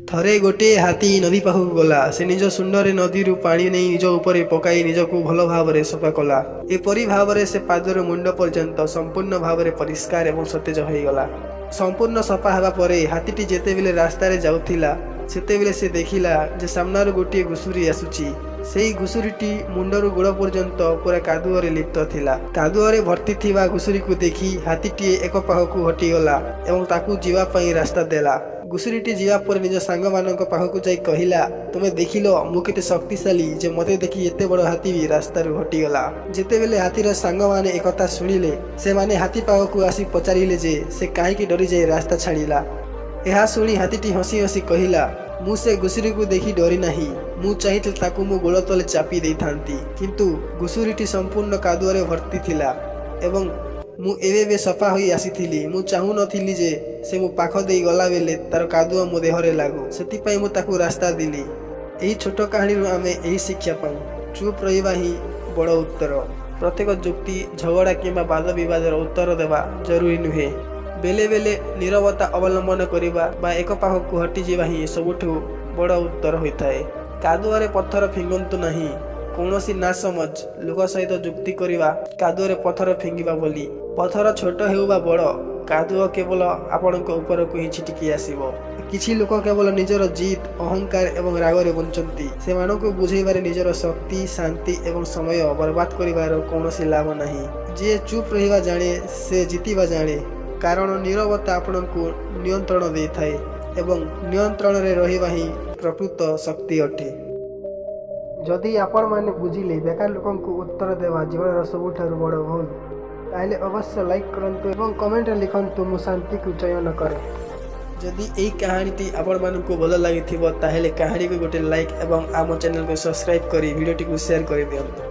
ଥରେ ଗୋଟିଏ ହାତୀ ନଦୀ ପାଖକୁ ଗଲା। ସେ ନିଜ ଶୁଣ୍ଢରେ ନଦୀରୁ ପାଣି ନେଇ ନିଜ ଉପରେ ପକାଇ ନିଜକୁ ଭଲ ଭାବରେ ସଫା କଲା। ଏପରି ଭାବରେ ସେ ପାଦରୁ ମୁଣ୍ଡ ପର୍ଯ୍ୟନ୍ତ ସମ୍ପୂର୍ଣ୍ଣ ଭାବରେ ପରିଷ୍କାର ଏବଂ ସତେଜ ହୋଇଗଲା। ସମ୍ପୂର୍ଣ୍ଣ ସଫା ହେବା ପରେ ହାତୀଟି ଯେତେବେଳେ ରାସ୍ତାରେ ଯାଉଥିଲା, ସେତେବେଳେ ସେ ଦେଖିଲା ଯେ ସାମ୍ନାରୁ ଗୋଟିଏ ଘୁଷୁରୀ ଆସୁଛି। ସେହି ଘୁଷୁରୀଟି ମୁଣ୍ଡରୁ ଗୋଡ଼ ପର୍ଯ୍ୟନ୍ତ ପୁରା କାଦୁଅରେ ଲିପ୍ତ ଥିଲା। କାଦୁଅରେ ଭର୍ତ୍ତି ଥିବା ଘୁଷୁରୀକୁ ଦେଖି ହାତୀଟିଏ ଏକ ପାଖକୁ ହଟିଗଲା ଏବଂ ତାକୁ ଯିବା ପାଇଁ ରାସ୍ତା ଦେଲା। ଘୁଷୁରୀଟି ଯିବା ପରେ ନିଜ ସାଙ୍ଗମାନଙ୍କ ପାଖକୁ ଯାଇ କହିଲା, ତୁମେ ଦେଖିଲ ମୁଁ କେତେ ଶକ୍ତିଶାଳୀ ଯେ ମୋତେ ଦେଖି ଏତେ ବଡ଼ ହାତୀ ବି ରାସ୍ତାରୁ ହଟିଗଲା। ଯେତେବେଳେ ହାତୀର ସାଙ୍ଗମାନେ ଏକଥା ଶୁଣିଲେ, ସେମାନେ ହାତୀ ପାଖକୁ ଆସି ପଚାରିଲେ ଯେ ସେ କାହିଁକି ଡରିଯାଇ ରାସ୍ତା ଛାଡ଼ିଲା। ଏହା ଶୁଣି ହାତୀଟି ହସି ହସି କହିଲା, ମୁଁ ସେ ଘୁଷୁରୀକୁ ଦେଖି ଡରି ନାହିଁ। ମୁଁ ଚାହିଁଥିଲେ ତାକୁ ମୋ ଗୋଡ଼ ତଳେ ଚାପି ଦେଇଥାନ୍ତି, କିନ୍ତୁ ଘୁଷୁରୀଟି ସମ୍ପୂର୍ଣ୍ଣ କାଦୁଅରେ ଭର୍ତ୍ତି ଥିଲା ଏବଂ ମୁଁ ଏବେ ଏବେ ସଫା ହୋଇ ଆସିଥିଲି। ମୁଁ ଚାହୁଁନଥିଲି ଯେ ସେ ମୋ ପାଖ ଦେଇ ଗଲାବେଳେ ତାର କାଦୁଅ ମୋ ଦେହରେ ଲାଗୁ। ସେଥିପାଇଁ ମୁଁ ତାକୁ ରାସ୍ତା ଦେଲି। ଏହି ଛୋଟ କାହାଣୀରୁ ଆମେ ଏହି ଶିକ୍ଷା ପାଉ, ଚୁପ୍ ରହିବା ହିଁ ବଡ଼ ଉତ୍ତର। ପ୍ରତ୍ୟେକ ଯୁକ୍ତି, ଝଗଡ଼ା କିମ୍ବା ବାଦ ବିବାଦର ଉତ୍ତର ଦେବା ଜରୁରୀ ନୁହେଁ। ବେଳେ ବେଳେ ନୀରବତା ଅବଲମ୍ବନ କରିବା ବା ଏକ ପାଖକୁ ହଟିଯିବା ହିଁ ସବୁଠୁ ବଡ଼ ଉତ୍ତର ହୋଇଥାଏ। କାଦୁଅରେ ପଥର ଫିଙ୍ଗନ୍ତୁ ନାହିଁ। କୌଣସି ନାସମଝ ଲୋକ ସହିତ ଯୁକ୍ତି କରିବା କାଦୁଅରେ ପଥର ଫିଙ୍ଗିବା ଭଳି। ପଥର ଛୋଟ ହେଉ ବା ବଡ଼, କାଦୁଅ କେବଳ ଆପଣଙ୍କ ଉପରକୁ ହିଁ ଛିଟିକି ଆସିବ। କିଛି ଲୋକ କେବଳ ନିଜର ଜିଦ୍, ଅହଙ୍କାର ଏବଂ ରାଗରେ ବଞ୍ଚନ୍ତି। ସେମାନଙ୍କୁ ବୁଝେଇବାରେ ନିଜର ଶକ୍ତି, ଶାନ୍ତି ଏବଂ ସମୟ ବର୍ବାଦ କରିବାର କୌଣସି ଲାଭ ନାହିଁ। ଯିଏ ଚୁପ୍ ରହିବା ଜାଣେ, ସେ ଜିତିବା ଜାଣେ, କାରଣ ନୀରବତା ଆପଣଙ୍କୁ ନିୟନ୍ତ୍ରଣ ଦେଇଥାଏ ଏବଂ ନିୟନ୍ତ୍ରଣରେ ରହିବା ହିଁ ପ୍ରକୃତ ଶକ୍ତି ଅଟେ। ଯଦି ଆପଣମାନେ ବୁଝିଲେ ବେକାର ଲୋକଙ୍କୁ ଉତ୍ତର ଦେବା ଜୀବନର ସବୁଠାରୁ ବଡ଼ ଭୁଲ, ତାହେଲେ ଅବଶ୍ୟ ଲାଇକ୍ କରନ୍ତୁ ଏବଂ କମେଣ୍ଟରେ ଲେଖନ୍ତୁ, ମୁଁ ଶାନ୍ତିକୁ ଚୟନ କରେ। ଯଦି ଏହି କାହାଣୀଟି ଆପଣମାନଙ୍କୁ ଭଲ ଲାଗିଥିବ, ତାହେଲେ କାହାଣୀକୁ ଗୋଟେ ଲାଇକ୍ ଏବଂ ଆମ ଚ୍ୟାନେଲକୁ ସବସ୍କ୍ରାଇବ୍ କରି ଭିଡ଼ିଓଟିକୁ ସେୟାର କରିଦିଅନ୍ତୁ।